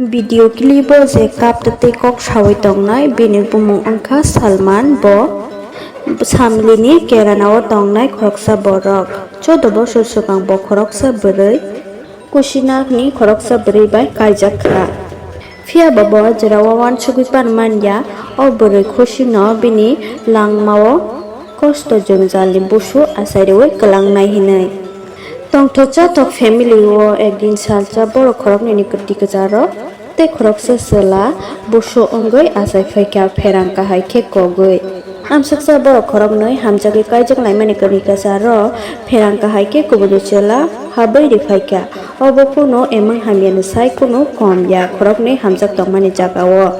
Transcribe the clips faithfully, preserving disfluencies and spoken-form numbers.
Video clip o je kap tei kok sawi tongnai, bini bumung wngkha Salman. Bo Samlini Kerala o tongnai khoroksa borok, choudo bosor swkang bo khoroksa bwrwi Kushinagar ni khoroksa bwrwi bai kaijak kha. Phiya ba bo jora o uansugwi pan man ya, o bwrwi Khushi no bini langma o kosto jwngjal ni busu achai rwui kwlangnai hinwi. Tongthok chathok family o ekdin salsa borok khoroknwi ni kwtwi kwcharo tei khoroksa chwla busu wngwi achai phaikha pherang kahai khe kogwi. Amsuksa borok khoroknwi hamjagwi kaijak laimani kwrwi kwcharo pherang kahai khe kubuni chwla habwi riphaikha. Obo kunu emang hamyani sai kunu kom ya khoroknwi hamjak tongmani jagao.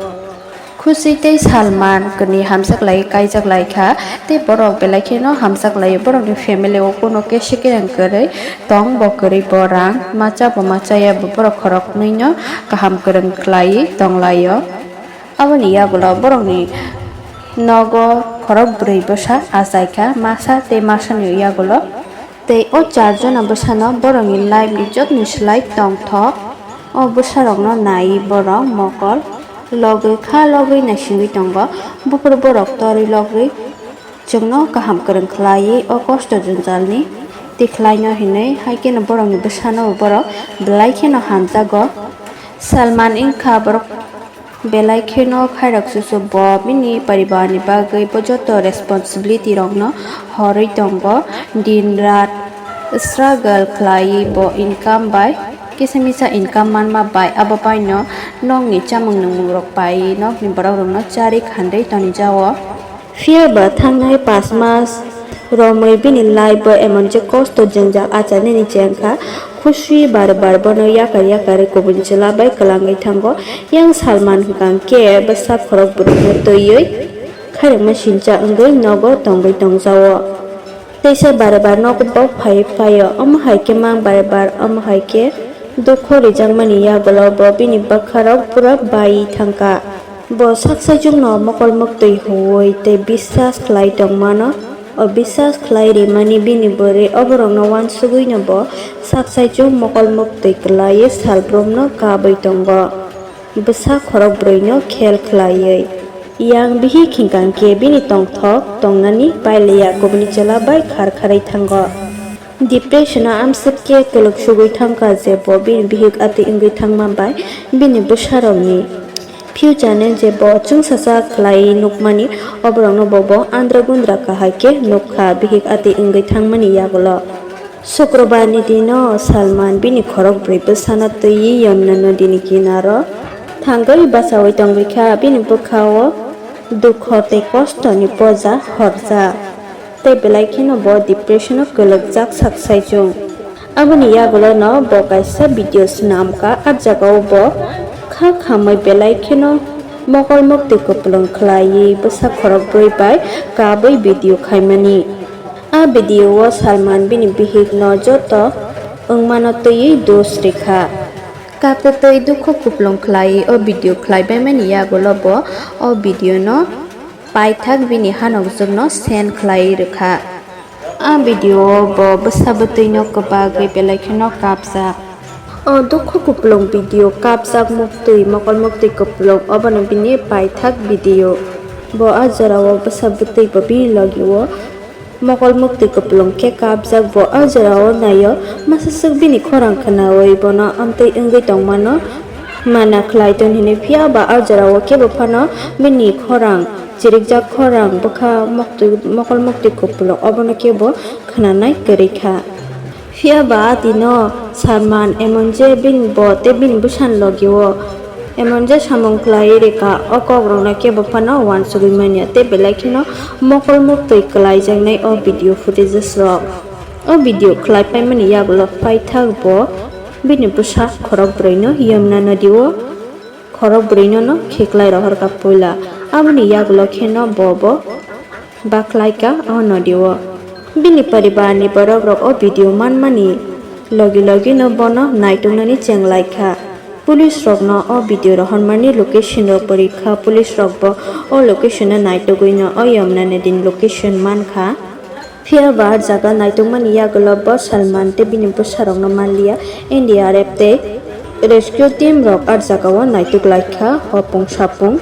Khushi tei Salman kwnwi hamjak lai kaijak lai kha, tei borok belai kheno hamjak lai, borokni family o kunu kesi kereng kwrwi tong, bo kwrwi bo rang macha bo machaya, bo borok khoroknwi no kaham kwrwng khlaiwi tong lai o. Aboni yagulo borokni nogo khorok bwrwi bwsa achai kha, masa tei masani yagulo. Tei o char jona bwsano borokni life ni jotoni slai tongthok. O bwsarokno naiwi borok mokol logwi kha logwi naisingwi tongo. Buphuru borok torwi logwi chwngno kaham kwrwng khlaiwi o kosto jwnjalni tikhlaino hinwi, hai kheno borokni bwsano borok belai kheno hamjago. Salman wngkha borok Belai kheno khairok chuchuk bo bini poribarni bagwi bo joto responsibility rokno horwi tongo. Din rat struggle khlaiwi bo income bai kisa misa income manma bai abo baino nokni chamung nungmung rok paiwi nokni borok rokno charwi khandwi tonijao. Phiya ba thangnai paanch mas romwi bini life bo emon je kosto jwngjal achainani chengkha. Khusi bar bar bono yakar yakar kubun chwla bai kwlangwi thango. Yang Salman hwnkha khe bwsa khorok bwrwino twiwi khairokma sincha wngwi nogo tongwi tongjao. Teisa bar bar nogo bo phaiwi phaio, omo hai khe mang bar bar, omo hai khe dukho rijakmani yagulo bo bini bwkharok pura baiwi thangkha. Bo sak saichungno mokol mwktwi huwi tei biswas khlai tongmano. O biswas khlai rimani bini bwrwi oborokno uansugwino bo sak saichung mokol mwktwi kwlaiwi salbrumno kabwi tongo. Bwsa khorok bwrwino khel khlaiwi. Yang bihik hwnkha khe bini tongthok tongnani pailiya kubuni chwla bai khar kharwi thango. Depression-o amswk khe kwlwk sugwi thangkha je bo bini bihik atwi wngwi thangma bai bini bwsarokni future-no je bo chwngsacha khlaiwi nukmani, oborokno bo bo andra gundra kahai khe nukha bihik atwi wngwi thangmani yagulo. Sukrobarni dino Salman bini khorok bwrwi bwsano twiwi Yamuna nodini kinaro thangwi bachaui tongwi kha. Bini bwkha-o dukho tei kostoni poja horjak. Tei belai kheno bo depression-o kwlwkjak sak saichung. Aboni yagulono bo kaisa video swnamkha, ah jagao bo kha khamwi belai kheno mokol muktwi kupulung khlaiwi bwsa khorok bwrwi bai kabwi video khaimani. Ah video-o Salman bini bihikno joto wngmano twiwi dos rikha. Kakwtwi dukhu kupulung khlaiwi o video khlaibaimani yagulo bo o video-no paithak bini hanokjwkno send khlai rwkha. A video-o bo bwsa bwtwino kwbagwi belai kheno kapjak. O dukhu kupulung video kapjak muktwi, mokol muktwi kupulung, obono bini paithak video. Bo a jorao bwsa bwtwi bo bini logi-o mokol muktwi kupulung khe kapjak. Bo a jorao naio, masaswk bini khorang khwnaui bono amtwi wngwi tongmano mana khlai ton hini, phiya ba a jorao kebo phano bini khorang chirikjak khorang bwkha muktwi, mokol muktwi kupulung obono kebo khwnanai kwrwi kha. Phiya ba a dino Salman emon je bini bo tei bini bwsani logi-o emon je samung khlai rikha, o kokrokno kebo phano uansugwi manya tei belai kheno mokol muktwi kwlaijaknai o video footages rok. O video khlai paimani yagulo paithak bo bini bwsa khorok bwrwino Yamuna nodi-o khorok bwrwino no khiklai rohorkha puila. Aboni yagulo kheno bo bo baklaikha o nodi-o. Bini poribarni borokrok o video manmani logi logino bono naituknani chenglaikha. Police rokno o video rohormani location rok bo rikha, police rokbo o location-o naitugwino o Yamuna nodini location mankha. Phiya ba jaga naitukmani yagulo bo Salman tei bini bwsarokno manliya, N D R F tei Rescue team rok ah jagao naituk laikha hopung sapung.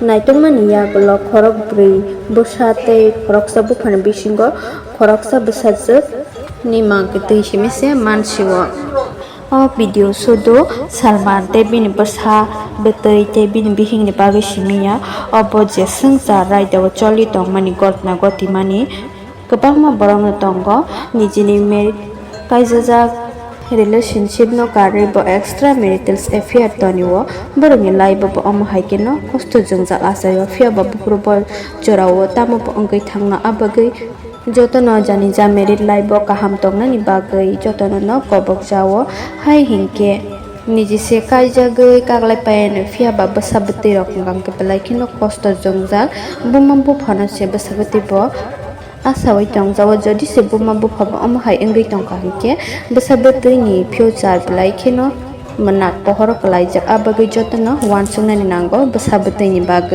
Naitukmani yagulo khorok bwrwi bwsa tei khoroksa buphani bisingo khoroksa bwsajwk ni mang twi simi se mansio. O video sudu Salman tei bini bwsa bwtwi tei bini bihikni bagwi simi ya. Obo je swngchar raidao choli tongmani gotna gotimani. Kwbangma borokno tongo nijini married kaijajak relationship no karwi bo extra marital affair tonio. Borokni life bo omo hai kheno kosto jwngjal achaio, phiya ba buphuru bo jorao tamo bo wngwi thangno. Abagwi jotono jani ja married life bo kaham tongnani bagwi jotono no kobok jao. Hai hinkhe niji se kaijagwi kaglai paiano, phiya ba bwsa bwtwi rok hwnkha hwnkhe belai kheno kosto jwngjal. Buma buphano se bwsa bwtwi bo achawi tongjao. Jodi se buma bupha bo omo hai wngwi tongkha hinkhe bwsa bwtwini future belai kheno mwnak pohoro kwlaijak. Abagwi jotono uansuknani nango bwsa bwtwini bagwi.